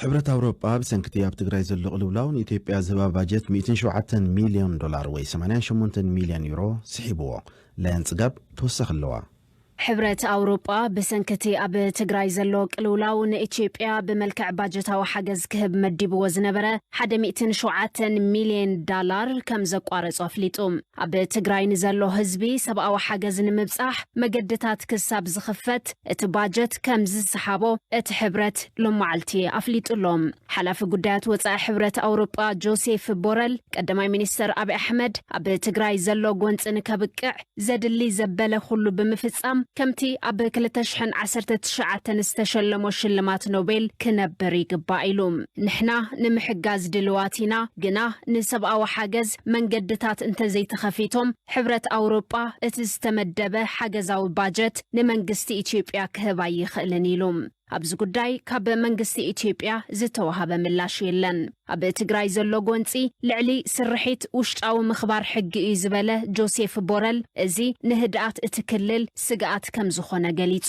ሕብረት ኣውሮጳ ብሰንክቲ ኣብ ትግራይ ዘሎ ቅልውላው ንኢትዮጵያ ዝህባ ባጀት ሚእትን ሸውዓተን ሚልዮን ዶላር ወይ ሰማንያን ሸሞንተን ሚልዮን ዩሮ ስሒብዎ። ለያን ጽጋብ ተወሳኺ ኣለዋ። ሕብረት ኣውሮጳ ብሰንክቲ ኣብ ትግራይ ዘሎ ቅልውላው ንኢትዮጵያ ብመልክዕ ባጀታዊ ሓገዝ ክህብ መዲብዎ ዝነበረ ሓደ ሚእትን ሸውዓተን ሚልዮን ዳላር ከም ዘቋረጾ ኣፍሊጡ። ኣብ ትግራይ ንዘሎ ህዝቢ ሰብኣዊ ሓገዝ ንምብጻሕ መገድታት ክሳብ ዝኽፈት እቲ ባጀት ከም ዝሰሓቦ እቲ ሕብረት ሎማዓልቲ ኣፍሊጡ ኣሎ። ሓላፊ ጉዳያት ወጻኢ ሕብረት ኣውሮጳ ጆሴፍ ቦረል፣ ቀዳማይ ሚኒስተር ኣብይ ኣሕመድ ኣብ ትግራይ ዘሎ ጎንጺ ንከብቅዕ ዘድሊ ዘበለ ኩሉ ብምፍጻም ከምቲ ኣብ ክልተ ሽሕን ዓሰርተ ትሽዓተን ዝተሸለሞ ሽልማት ኖቤል ክነብር ይግባእ ኢሉ። ንሕና ንምሕጋዝ ድልዋት ኢና፣ ግና ንሰብኣዊ ሓገዝ መንገድታት እንተዘይተኸፊቶም ሕብረት ኣውሮጳ እቲ ዝተመደበ ሓገዛዊ ባጀት ንመንግስቲ ኢትዮጵያ ክህብ ኣይኽእልን ኢሉ። ኣብዚ ጉዳይ ካብ መንግስቲ ኢትዮጵያ ዝተዋሃበ ምላሽ የለን። ኣብ ትግራይ ዘሎ ጎንጺ ልዕሊ ስርሒት ውሽጣዊ ምኽባር ሕጊ እዩ ዝበለ ጆሴፍ ቦረል፣ እዚ ንህድኣት እቲ ክልል ስግኣት ከም ዝኾነ ገሊጹ።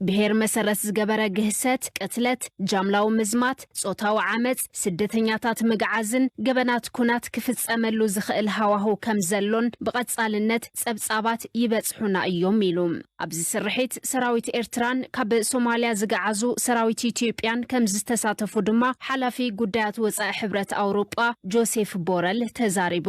ብሄር መሰረት ዝገበረ ግህሰት፣ ቅትለት፣ ጃምላዊ ምዝማት፣ ጾታዊ ዓመጽ፣ ስደተኛታት ምግዓዝን ገበናት ኩናት ክፍጸመሉ ዝኽእል ሃዋሁ ከም ዘሎን ብቐጻልነት ጸብጻባት ይበጽሑና እዮም ኢሉ። ኣብዚ ስርሒት ሰራዊት ኤርትራን ካብ ሶማልያ ዝገዓዙ ሰራዊት ኢትዮጵያን ከም ዝተሳተፉ ድማ ሓላፊ ጉዳያት ወጻኢ ሕብረት ኣውሮጳ ጆሴፍ ቦረል ተዛሪቡ።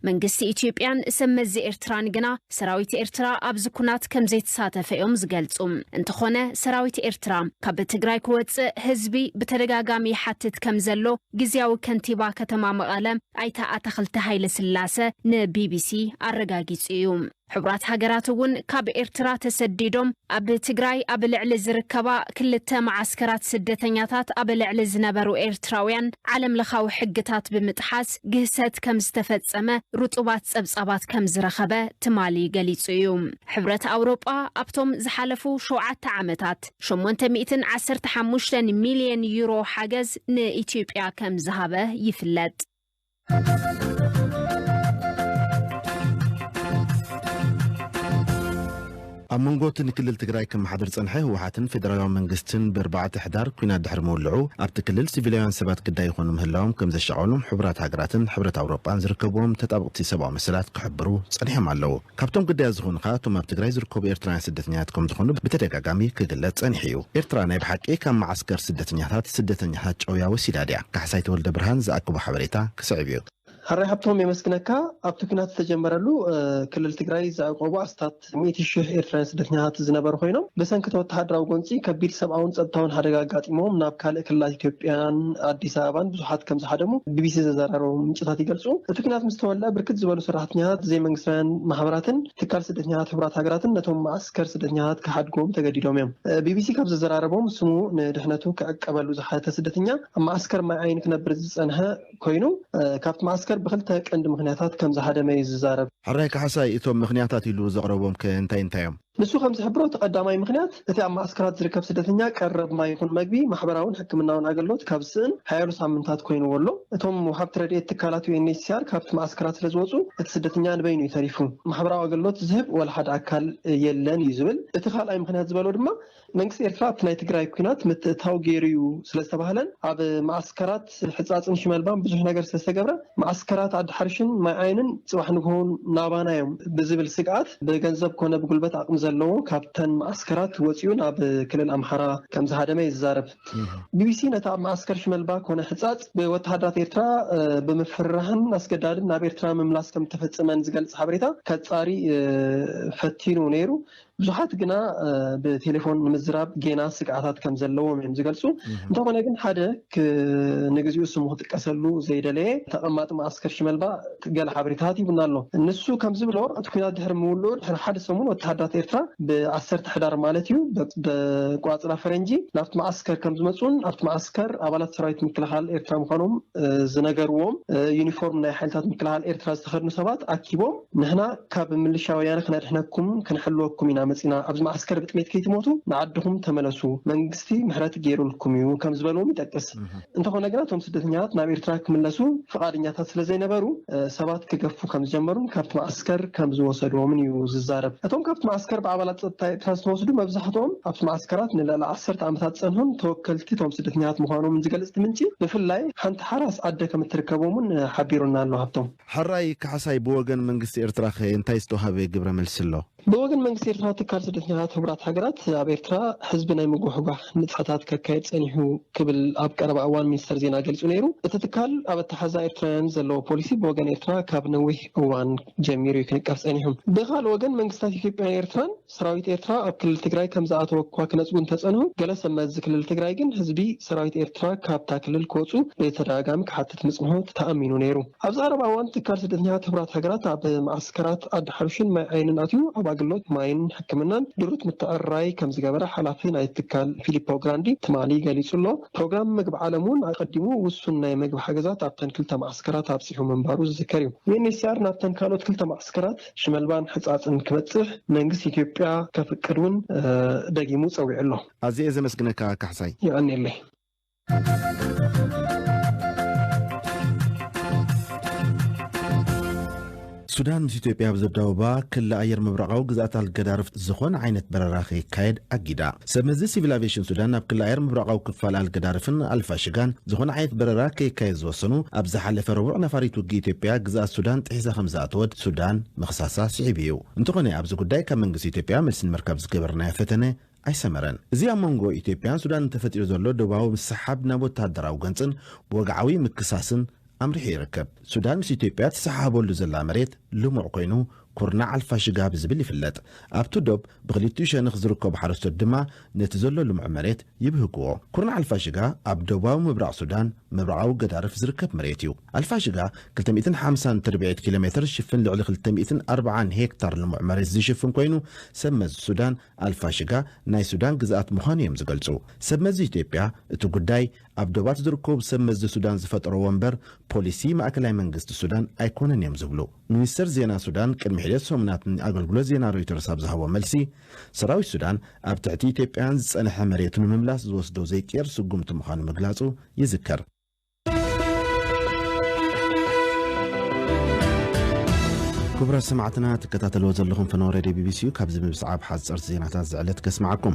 መንግስቲ ኢትዮጵያን ሰብ መዚ ኤርትራን ግና ሰራዊት ኤርትራ ኣብዚ ኩናት ከም ዘይተሳተፈ እዮም ዝገልጹ። እንተኾነ ሰራዊት ኤርትራ ካብ ትግራይ ክወጽእ ህዝቢ ብተደጋጋሚ ይሓትት ከም ዘሎ ግዝያዊ ከንቲባ ከተማ መቐለ ኣይተ ኣታኽልቲ ሃይለ ስላሰ ንቢቢሲ ኣረጋጊጹ እዩ። ሕቡራት ሃገራት እውን ካብ ኤርትራ ተሰዲዶም ኣብ ትግራይ ኣብ ልዕሊ ዝርከባ ክልተ መዓስከራት ስደተኛታት ኣብ ልዕሊ ዝነበሩ ኤርትራውያን ዓለም ለኻዊ ሕግታት ብምጥሓስ ግህሰት ከም ዝተፈጸመ ርጡባት ጸብጻባት ከም ዝረኸበ ትማሊ ገሊጹ እዩ። ሕብረት ኣውሮጳ ኣብቶም ዝሓለፉ ሸውዓተ ዓመታት ሸሞንተ ሚእትን ዓሰርተ ሓሙሽተን ሚልዮን ዩሮ ሓገዝ ንኢትዮጵያ ከም ዝሃበ ይፍለጥ። ኣብ መንጎ እቲ ንክልል ትግራይ ከመሓድር ጸንሐ ህወሓትን ፌደራላዊ መንግስትን ብኣርባዕተ ሕዳር ኲናት ድሕሪ ምውልዑ፣ ኣብቲ ክልል ሲቪላውያን ሰባት ግዳይ ይኾኑ ምህላዎም ከም ዘሻቐሎም ሕቡራት ሃገራትን ሕብረት ኣውሮጳን ዝርከብዎም ተጣበቕቲ ሰብኣዊ መሰላት ክሕብሩ ጸኒሖም ኣለዉ። ካብቶም ግዳያት ዝኾኑ ኸኣ እቶም ኣብ ትግራይ ዝርከቡ ኤርትራውያን ስደተኛታት ከም ዝኾኑ ብተደጋጋሚ ክግለጽ ጸኒሑ እዩ። ኤርትራ ናይ ብሓቂ ካብ መዓስከር ስደተኛታት፣ ስደተኛታት ጨውያ ወሲዳ ድያ? ካሕሳይ ተወልደ ብርሃን ዝኣከቦ ሓበሬታ ክስዕብ እዩ። ሓራይ ሃብቶም የመስግነካ። ኣብቲ ኲናት ዝተጀመረሉ፣ እ፣ ክልል ትግራይ ዝዕቆቡ ኣስታት ሚእቲ ሽሕ ኤርትራውያን ስደተኛታት ዝነበሩ ኮይኖም፣ ብሰንኪ እቲ ወተሃደራዊ ጎንጺ ከቢድ ሰብኣውን ጸጥታውን ሓደጋ ኣጋጢሞም ናብ ካልእ ክልላት ኢትዮጵያን ኣዲስ ኣበባን ብዙሓት ከም ዝሃደሙ ቢቢሲ ዘዘራረቦም ምንጭታት ይገልጹ። እቲ ኲናት ምስ ተወልዐ ብርክት ዝበሉ ሰራሕተኛታት ዘይመንግስታውያን ማሕበራትን ትካል ስደተኛታት ሕቡራት ሃገራትን ነቶም መዓስከር ስደተኛታት ክሓድጎም ተገዲዶም እዮም። እ፣ ቢቢሲ ካብ ዘዘራረቦም ስሙ ንድሕነቱ ክዕቀበሉ ዝሓተ ስደተኛ ኣብ መዓስከር ማይ ዓይኒ ክነብር ዝጸንሐ ኮይኑ፣ እ፣ ካብቲ መዓስከር ብክልተ ቀንዲ ምኽንያታት ከም ዝሃደመ እዩ ዝዛረብ። ሕራይ ካሕሳይ፣ እቶም ምኽንያታት ኢሉ ዘቕረቦም ከ እንታይ እንታይ እዮም? ንሱ ከም ዝሕብሮ፣ እቲ ቀዳማይ ምኽንያት እቲ ኣብ መዓስከራት ዝርከብ ስደተኛ ቀረብ ማይ ይኹን መግቢ፣ ማሕበራውን ሕክምናውን ኣገልግሎት ካብ ዝስእን ሓያሎ ሳምንታት ኮይንዎ ኣሎ። እቶም ወሃብቲ ረድኤት ትካላት ዩ ኤን ኤች ሲ ኣር ካብቲ መዓስከራት ስለ ዝወጹ፣ እቲ ስደተኛ ንበይኑ እዩ ተሪፉ። ማሕበራዊ ኣገልግሎት ዝህብ ወላ ሓደ ኣካል የለን እዩ ዝብል። እቲ ካልኣይ ምኽንያት ዝበሎ ድማ፣ መንግስቲ ኤርትራ ኣብቲ ናይ ትግራይ ኲናት ምትእታው ገይሩ እዩ ስለ ዝተባህለን ኣብ መዓስከራት ሕጻጽን ሽመልባን ብዙሕ ነገር ስለ ዝተገብረ፣ መዓስከራት ዓዲ ሓርሽን ማይ ዓይንን ጽባሕ ንግሆ ናባና እዮም ብዝብል ስግኣት፣ ብገንዘብ ኮነ ብጉልበት ዓቕሚ ዘለዎ ካብተን መዓስከራት ወጺኡ ናብ ክልል ኣምሓራ ከም ዝሃደመ እዩ ዝዛረብ። ቢቢሲ ነቲ ኣብ መዓስከር ሽመልባ ኮነ ሕጻጽ ብወተሃደራት ኤርትራ፣ እ፣ ብምፍርራሕን ኣስገዳድን ናብ ኤርትራ ምምላስ ከም እተፈጸመን ዝገልጽ ሓበሬታ ከጻሪ፣ እ፣ ፈቲኑ ነይሩ። ብዙሓት ግና፣ እ፣ ብቴሌፎን ንምዝራብ ጌና ስግኣታት ከም ዘለዎም እዮም ዝገልጹ። እንተኾነ ግን ሓደ ክ-፣ ንግዚኡ ስሙ ክጥቀሰሉ ዘይደለየ ተቐማጢ መዓስከር ሽመልባ ገለ ሓበሬታታት ሂቡና ኣሎ። ንሱ ከም ዝብሎ፣ እቲ ኲናት ድሕሪ ምውልኡ ድሕሪ ሓደ ሰሙን ወተሃደራት ኤርትራ ብዓሰርተ ሕዳር ማለት እዩ፣ ብ-፣ ብቋጽራ ፈረንጂ ናብቲ መዓስከር ከም ዝመጹን ኣብቲ መዓስከር ኣባላት ሰራዊት ምክልኻል ኤርትራ ምዃኖም፣ እ፣ ዝነገርዎም፣ እ፣ ዩኒፎርም ናይ ሓይልታት ምክልኻል ኤርትራ ዝተኸድኑ ሰባት ኣኪቦም፣ ንሕና ካብ ምልሻ ወያነ ክነድሕነኩም ክንሕልወኩም ኢና መጺና ኣብዚ መዓስከር ብጥሜት ከይትሞቱ ንዓድኹም ተመለሱ፣ መንግስቲ ምሕረት ገይሩልኩም እዩ ከም ዝበልዎም ይጠቅስ። እንተኾነ ግና እቶም ስደተኛታት ናብ ኤርትራ ክምለሱ ፍቓደኛታት ስለ ዘይነበሩ ሰባት ክገፉ ከም ዝጀመሩን ካብቲ መዓስከር ከም ዝወሰድዎምን እዩ ዝዛረብ። እቶም ካብቲ መዓስከር ብኣባላት ጸጥታ ኤርትራ ዝተወስዱ መብዛሕትኦም ኣብቲ መዓስከራት ንልዕሊ ዓሰርተ ዓመታት ዝጸንሑን ተወከልቲ እቶም ስደተኛታት ምዃኖምን ዝገልጽ እቲ ምንጪ፣ ብፍላይ ሓንቲ ሓራስ ኣደ ከም እትርከቦም እውን ሓቢሩና ኣሎ። ሃብቶም። ሕራይ ካሕሳይ፣ ብወገን መንግስቲ ኤርትራ ከ እንታይ ዝተዋህበ ግብረ መልሲ ኣሎ? ብወገን መንግስቲ ኤርትራ ትካል ስደተኛታት ሕቡራት ሃገራት ኣብ ኤርትራ ህዝቢ ናይ ምጉሕጓሕ ንጥፈታት ከካየድ ጸኒሑ ክብል ኣብ ቀረባ እዋን ሚኒስተር ዜና ገሊጹ ነይሩ። እቲ ትካል ኣብ ኣተሓዛ ኤርትራውያን ዘለዎ ፖሊሲ ብወገን ኤርትራ ካብ ነዊሕ እዋን ጀሚሩ እዩ ክንቀፍ ጸኒሑ። ብኻልእ ወገን መንግስታት ኢትዮጵያን ኤርትራን ሰራዊት ኤርትራ ኣብ ክልል ትግራይ ከም ዝኣተወ እኳ ክነጽጉ እንተጸንሑ፣ ገለ ሰብ መዚ ክልል ትግራይ ግን ህዝቢ ሰራዊት ኤርትራ ካብታ ክልል ክወጹ ብተደጋጋሚ ክሓትት ምጽንሑ ተኣሚኑ ነይሩ። ኣብዚ ቀረባ እዋን ትካል ስደተኛታት ሕቡራት ሃገራት ኣብ መዓስከራት ዓዲ ሓሩሽን ማይ ዓይንን ኣትዩ ኣብ ኣገልግሎት ማይን ሕክምናን ድሩት ምትዕርራይ ከም ዝገበረ ሓላፊ ናይ ትካል ፊሊፖ ግራንዲ ትማሊ ገሊጹ ኣሎ። ፕሮግራም ምግቢ ዓለም እውን ኣቐዲሙ ውሱን ናይ ምግቢ ሓገዛት ኣብተን ክልተ መዓስከራት ኣብጺሑ ምንባሩ ዝዝከር እዩ። ዩ ኤን ኤች ሲ ኣር ናብተን ካልኦት ክልተ መዓስከራት ሽመልባን ሕጻጽን ክበጽሕ መንግስቲ ኢትዮጵያ ከፍቅድ እውን ደጊሙ ጸዊዑ ኣሎ። ኣዝየ ዘመስግነካ ካሕሳይ። የቐንየለይ። ሱዳን ምስ ኢትዮጵያ ኣብ ዘዳውባ ክሊ ኣየር ምብራቓዊ ግዝኣት ኣልገዳርፍ ዝኾነ ዓይነት በረራ ከይካየድ ኣጊዳ። ሰብ መዚ ሲቪል ኣቪዬሽን ሱዳን ናብ ክሊ ኣየር ምብራቓዊ ክፋል ኣልገዳርፍን ኣልፋሽጋን ዝኾነ ዓይነት በረራ ከይካየድ ዝወሰኑ፣ ኣብ ዝሓለፈ ረቡዕ ነፋሪት ውግእ ኢትዮጵያ ግዝኣት ሱዳን ጥሒሳ ከም ዝኣተወት ሱዳን ምኽሳሳ ስዒቡ እዩ። እንተኾነ ኣብዚ ጉዳይ ካብ መንግስቲ ኢትዮጵያ መልሲ ንምርካብ ዝገበርናዮ ፈተነ ኣይሰመረን። እዚ ኣብ መንጎ ኢትዮጵያን ሱዳንን ተፈጢሩ ዘሎ ዶባዊ ምስሓብ ናብ ወተሃደራዊ ጎንጽን ብወግዓዊ ምክሳስን ኣምሪሑ ይርከብ። ሱዳን ምስ ኢትዮጵያ ትሰሓሓበሉ ዘላ መሬት ልሙዕ ኮይኑ፣ ኩርናዕ ኣልፋሽጋ ብዝብል ይፍለጥ። ኣብቲ ዶብ ብኽልቲኡ ሸነኽ ዝርከቡ ሓረስቶት ድማ ነቲ ዘሎ ልሙዕ መሬት ይብህግዎ። ኩርናዕ ኣልፋሽጋ ኣብ ደቡባዊ ምብራቕ ሱዳን፣ ምብራቓዊ ገዳርፍ ዝርከብ መሬት እዩ። ኣልፋሽጋ ክልተ ሚእትን ሓምሳን ትርብዒት ኪሎ ሜትር ዝሽፍን ልዕሊ ክልተ ሚእትን ኣርባዓን ሄክታር ልሙዕ መሬት ዝሽፍን ኮይኑ፣ ሰብ መዚ ሱዳን ኣልፋሽጋ ናይ ሱዳን ግዝኣት ምዃኑ እዮም ዝገልጹ። ሰብ መዚ ኢትዮጵያ እቲ ጉዳይ ኣብ ዶባት ዝርከቡ ሰብ መዚ ሱዳን ዝፈጠርዎ እምበር ፖሊሲ ማእከላይ መንግስቲ ሱዳን ኣይኮነን እዮም ዝብሉ። ሚኒስተር ዜና ሱዳን ቅድሚ ሒደት ሰሙናት ንኣገልግሎት ዜና ሮይተርስ ኣብ ዝሃቦ መልሲ፣ ሰራዊት ሱዳን ኣብ ትሕቲ ኢትዮጵያውያን ዝጸንሐ መሬቱ ንምምላስ ዝወስዶ ዘይቅየር ስጉምቲ ምዃኑ ምግላጹ ይዝከር። ክቡራት ሰማዕትና፣ ትከታተልዎ ዘለኹም ፈነወ ሬድዮ ቢ ቢ ሲ እዩ። ካብዚ ብምስዓብ ሓጸርቲ ዜናታት ዝዕለት ከስምዓኩም።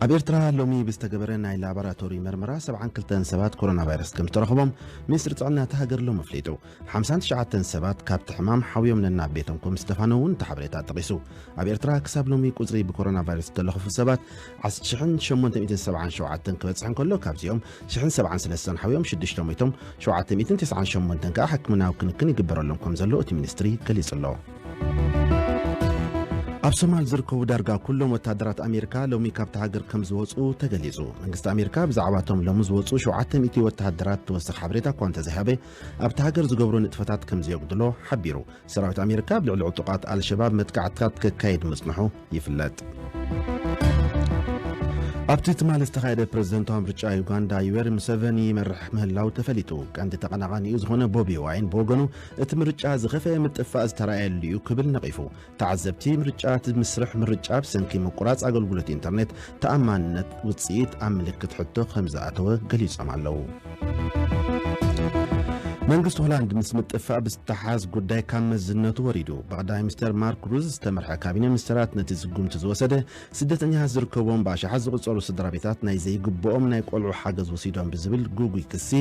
ኣብ ኤርትራ ሎሚ ብዝተገበረ ናይ ላቦራቶሪ መርመራ ሰብዓን ክልተን ሰባት ኮሮና ቫይረስ ከም ዝተረኽቦም ሚኒስትሪ ጥዕና እታ ሃገር ሎሚ ኣፍሊጡ። ሓምሳን ትሽዓተን ሰባት ካብቲ ሕማም ሓውዮም ነናብ ቤቶም ከም ዝተፋነዉ እውን እቲ ሓበሬታ ጠቒሱ። ኣብ ኤርትራ ክሳብ ሎሚ ቁጽሪ ብኮሮና ቫይረስ ዝተለኽፉ ሰባት ዓስ-፣ ሽሕን ሸሞንተ ሚእትን ሰብዓን ሸውዓተን ክበጽሕ እንከሎ፣ ካብዚኦም ሽሕን ሰብዓን ሰለስተን ሓውዮም፣ ሽዱሽተ ሞይቶም፣ ሸውዓተ ሚእትን ተስዓን ሸሞንተን ከኣ ሕክምናዊ ክንክን ይግበረሎም ከም ዘሎ እቲ ሚኒስትሪ ገሊጹ ኣሎ። ኣብ ሶማል ዝርከቡ ዳርጋ ኩሎም ወታደራት ኣሜሪካ ሎሚ ካብታ ሃገር ከም ዝወጹ ተገሊጹ። መንግስቲ ኣሜሪካ ብዛዕባ እቶም ሎሚ ዝወጹ ሸውዓተ ሚእቲ ወታደራት ተወሳኺ ሓበሬታ እኳ እንተዘይሃበ፣ ኣብታ ሃገር ዝገብሮ ንጥፈታት ከም ዘየጉድሎ ሓቢሩ። ሰራዊት ኣሜሪካ ኣብ ልዕሊ ዕጡቓት ኣልሸባብ መጥቃዕትታት ከካይድ ምጽንሑ ይፍለጥ። ኣብቲ ትማሊ ዝተኻየደ ፕሬዝደንታዊ ምርጫ ዩጋንዳ፣ ዩዌሪ ሙሰቨኒ ይመርሕ ምህላው ተፈሊጡ። ቀንዲ ተቐናቓኒኡ ዝኾነ ቦቢ ዋይን ብወገኑ፣ እቲ ምርጫ ዝኸፈአ ምጥፋእ ዝተራእየሉ እዩ ክብል ነቒፉ። ተዓዘብቲ ምርጫ፣ እቲ መስርሕ ምርጫ ብሰንኪ ምቁራጽ ኣገልግሎት ኢንተርኔት ተኣማንነት ውጽኢት ኣብ ምልክት ሕቶ ከም ዝኣተወ ገሊጾም ኣለዉ። መንግስቲ ሆላንድ ምስ ምጥፋእ ብዝተሓዝ ጉዳይ ካብ መዝነቱ ወሪዱ። ብቐዳማይ ሚኒስተር ማርክ ሩዝ ዝተመርሐ ካቢነ ሚኒስተራት ነቲ ስጉምቲ ዝወሰደ፣ ስደተኛታት ዝርከብዎም ብኣሽሓት ዝቑጸሩ ስድራ ቤታት ናይ ዘይግብኦም ናይ ቆልዑ ሓገዝ ወሲዶም ብዝብል ግጉይ ክሲ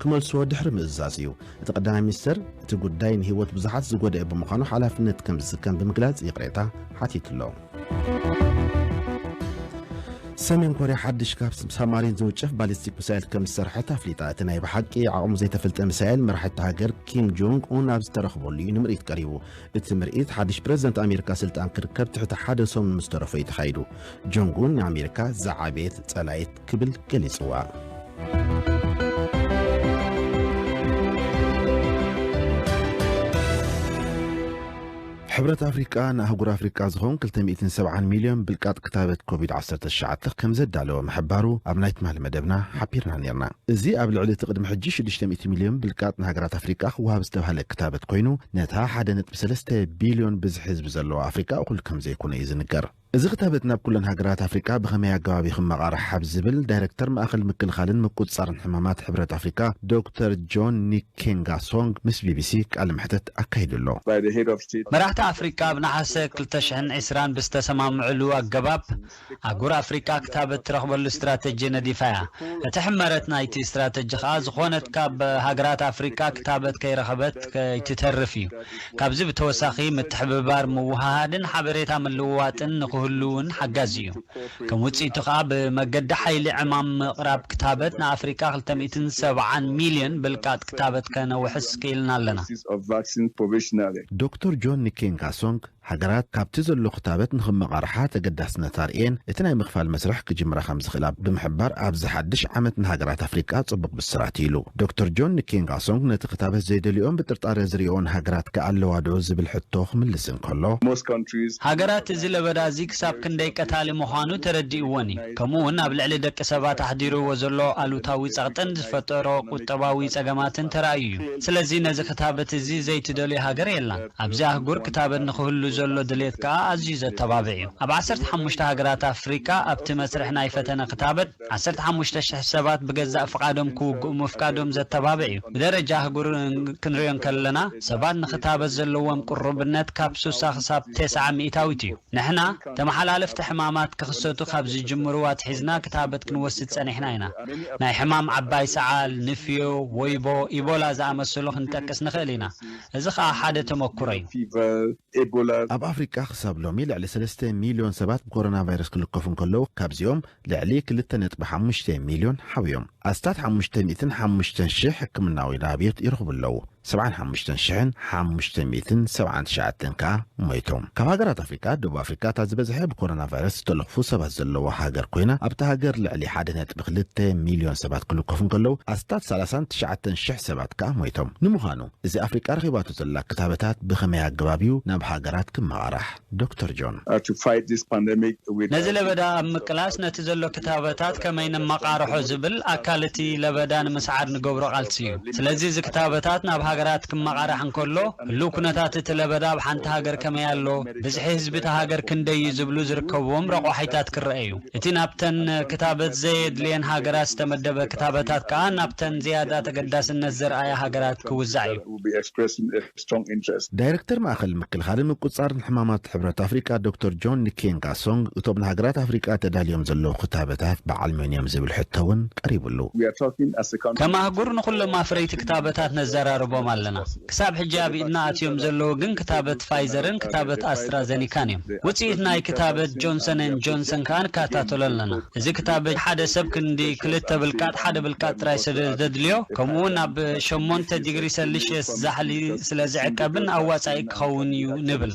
ክመልስዎ ድሕሪ ምእዛዝ እዩ። እቲ ቀዳማይ ሚኒስተር፣ እቲ ጉዳይ ንህይወት ብዙሓት ዝጎደአ ብምዃኑ ሓላፍነት ከም ዝስከም ብምግላጽ ይቕሬታ ሓቲቱ ኣሎ። ሰሜን ኮርያ ሓድሽ ካብ ሳብማሪን ዝውንጨፍ ባሊስቲክ ሚሳይል ከም ዝሰርሐት ኣፍሊጣ። እቲ ናይ ብሓቂ ዓቕሙ ዘይተፈልጠ ሚሳይል መራሒ እታ ሃገር ኪም ጆንግ ኡን ኣብ ዝተረኽበሉ እዩ ንምርኢት ቀሪቡ። እቲ ምርኢት ሓድሽ ፕረዚደንት ኣሜሪካ ስልጣን ክርከብ ትሕቲ ሓደ ሰሙን ምስ ተረፎ እዩ ተኻይዱ። ጆንግ ኡን ንኣሜሪካ ዝዓበየት ጸላኢት ክብል ገሊጽዋ። ሕብረት ኣፍሪቃ ንኣህጉር ኣፍሪቃ ዝኸውን ክልተ ሚእትን ሰብዓን ሚልዮን ብልቃጥ ክታበት ኮቪድ ዓሰርተ ትሽዓተ ከም ዘዳለወ ምሕባሩ ኣብ ናይ ትማሊ መደብና ሓቢርና ነርና። እዚ ኣብ ልዕሊ እቲ ቅድሚ ሕጂ ሽዱሽተ ሚእቲ ሚልዮን ብልቃጥ ንሃገራት ኣፍሪቃ ክወሃብ ዝተባህለ ክታበት ኮይኑ፣ ነታ ሓደ ነጥቢ ሰለስተ ቢልዮን ብዝሒ ህዝቢ ዘለዋ ኣፍሪቃ እኹል ከም ዘይኮነ እዩ ዝንገር። እዚ ክታበት ናብ ኩለን ሃገራት ኣፍሪቃ ብኸመይ ኣገባብ ክመቓርሕ ኣብ ዝብል፣ ዳይረክተር ማእኸል ምክልኻልን ምቁጽጻርን ሕማማት ሕብረት ኣፍሪቃ ዶክተር ጆን ኒኬንጋሶንግ ምስ ቢቢሲ ቃለ መሕተት ኣካይዱ ኣሎ። መራሕቲ ኣፍሪቃ ኣብ ነሓሰ ክልተ ሽሕን ዕስራን ብዝተሰማምዕሉ ኣገባብ፣ ኣህጉር ኣፍሪቃ ክታበት ትረኽበሉ ስትራተጂ ነዲፋ እያ። እቲ ሕመረት ናይቲ ስትራተጂ ከኣ ዝኾነት ካብ ሃገራት ኣፍሪቃ ክታበት ከይረኸበት ከይትተርፍ እዩ። ካብዚ ብተወሳኺ፣ ምትሕብባር፣ ምውሃሃድን ሓበሬታ ምልውዋጥን ንክህሉ እውን ሓጋዚ እዩ። ከም ውጽኢቱ ከኣ፣ ብመገዲ ሓይሊ ዕማም ምቕራብ ክታበት ንኣፍሪቃ ክልተ ሚእትን ሰብዓን ሚልዮን ብልቃጥ ክታበት ከነውሕስ ክኢልና ኣለና። ዶክተር ጆን ኒኬንጋሶንግ፣ ሃገራት ካብቲ ዘሎ ክታበት ንኽመቓርሓ ተገዳስነት ኣርእየን፣ እቲ ናይ ምኽፋል መስርሕ ክጅምራ ከም ዝኽእላ ብምሕባር፣ ኣብዚ ሓድሽ ዓመት ንሃገራት ኣፍሪቃ ጽቡቕ ብስራት ኢሉ። ዶክተር ጆን ኒኬንጋሶንግ ነቲ ክታበት ዘይደልዮን ብጥርጣረ ዝርእዮን ሃገራት ከ ኣለዋ ዶ ዝብል ሕቶ ክምልስ እንከሎ፣ ሃገራት እዚ ለበዳ እዚ ክሳብ ክንደይ ቀታሊ ምዃኑ ተረዲእዎን እዩ። ከምኡ እውን ኣብ ልዕሊ ደቂ ሰባት ኣሕዲርዎ ዘሎ ኣሉታዊ ጸቕጥን ዝፈጠሮ ቁጠባዊ ጸገማትን ተራእዩ እዩ። ስለዚ ነዚ ክታበት እዚ ዘይትደልዮ ሃገር የላን። ኣብዚ ኣህጉር ክታበት ንክህሉ ዘሎ ድሌት ከኣ ኣዝዩ ዘተባብዕ እዩ። ኣብ ዓሰርተ ሓሙሽተ ሃገራት ኣፍሪቃ ኣብቲ መስርሕ ናይ ፈተነ ክታበት ዓሰርተ ሓሙሽተ ሽሕ ሰባት ብገዛእ ፍቓዶም ክውግኡ ምፍቃዶም ዘተባብዕ እዩ። ብደረጃ ኣህጉር ክንሪኦ እንከለና፣ ሰባት ንክታበት ዘለዎም ቅሩብነት ካብ ሱሳ ክሳብ ተስዓ ሚእታዊት እዩ። ንሕና ተመሓላለፍቲ ሕማማት ክኽሰቱ ካብ ዝጅምሩ ኣትሒዝና ክታበት ክንወስድ ጸኒሕና ኢና። ናይ ሕማም ዓባይ ሰዓል፣ ንፍዮ፣ ወይቦ፣ ኢቦላ ዝኣመሰሉ ክንጠቅስ ንኽእል ኢና። እዚ ኸኣ ሓደ ተመኩሮ እዩ። ኣብ ኣፍሪቃ ክሳብ ሎሚ ልዕሊ ሰለስተ ሚልዮን ሰባት ብኮሮና ቫይረስ ክልከፉ እንከለዉ፣ ካብዚኦም ልዕሊ ክልተ ነጥቢ ሓሙሽተ ሚልዮን ሓውዮም። ኣስታት ሓሙሽተ ሚእትን ሓሙሽተን ሽሕ ሕክምናዊ ናብዮት ይረኽቡ ኣለዉ። ሰብዓን ሓሙሽተን ሽሕን ሓሙሽተ ሚእትን ሰብዓን ትሽዓተን ከኣ ሞይቶም። ካብ ሃገራት ኣፍሪቃ፣ ደቡብ ኣፍሪቃ እታ ዝበዝሐ ብኮሮና ቫይረስ ዝተለኽፉ ሰባት ዘለዋ ሃገር ኮይና፣ ኣብታ ሃገር ልዕሊ ሓደ ነጥቢ ክልተ ሚልዮን ሰባት ክልከፉ እንከለዉ፣ ኣስታት ሰላሳን ትሽዓተን ሽሕ ሰባት ከኣ ሞይቶም። ንምዃኑ፣ እዚ ኣፍሪቃ ረኺባቶ ዘላ ክታበታት ብኸመይ ኣገባብ እዩ ናብ ሃገራት ክመቓራሕ? ዶክተር ጆን። ነዚ ለበዳ ኣብ ምቅላስ ነቲ ዘሎ ክታበታት ከመይ ነመቓርሖ ዝብል ኣካል እቲ ለበዳ ንምስዓር ንገብሮ ቃልሲ እዩ። ስለዚ እዚ ክታበታት ናብ ሃገራት ክመቓራሕ እንከሎ፣ ህሉው ኩነታት እቲ ለበዳ ኣብ ሓንቲ ሃገር ከመይ ኣሎ፣ ብዝሒ ህዝቢ እታ ሃገር ክንደይ እዩ ዝብሉ ዝርከብዎም ረቋሒታት ክረአ እዩ። እቲ ናብተን ክታበት ዘየድልየን ሃገራት ዝተመደበ ክታበታት ከኣ ናብተን ዝያዳ ተገዳስነት ዘርኣያ ሃገራት ክውዛዕ እዩ። ዳይረክተር ማእኸል ምክልኻልን ምቁጽጻርን ሕማማት ሕብረት ኣፍሪቃ ዶክተር ጆን ኒኬንጋሶንግ፣ እቶም ንሃገራት ኣፍሪቃ ተዳልዮም ዘለዉ ክታበታት በዓል መን እዮም ዝብል ሕቶ እውን ቀሪቡሉ። ከም ኣህጉር ንኹሎም ኣፍረይቲ ክታበታት ነዘራርቦም ኣለና። ክሳብ ሕጂ ኣብ ኢድና ኣትዮም ዘለዉ ግን ክታበት ፋይዘርን ክታበት ኣስትራዘኒካን እዮም። ውጽኢት ናይ ክታበት ጆንሰን ኤንድ ጆንሰን ከኣ ንከታተሎ ኣለና። እዚ ክታበት ሓደ ሰብ ክንዲ ክልተ ብልቃጥ ሓደ ብልቃጥ ጥራይ ስለ ዘድልዮ፣ ከምኡ እውን ኣብ ሸሞንተ ዲግሪ ሰልሽየስ ዛሕሊ ስለ ዝዕቀብን ኣዋጻኢ ክኸውን እዩ ንብል።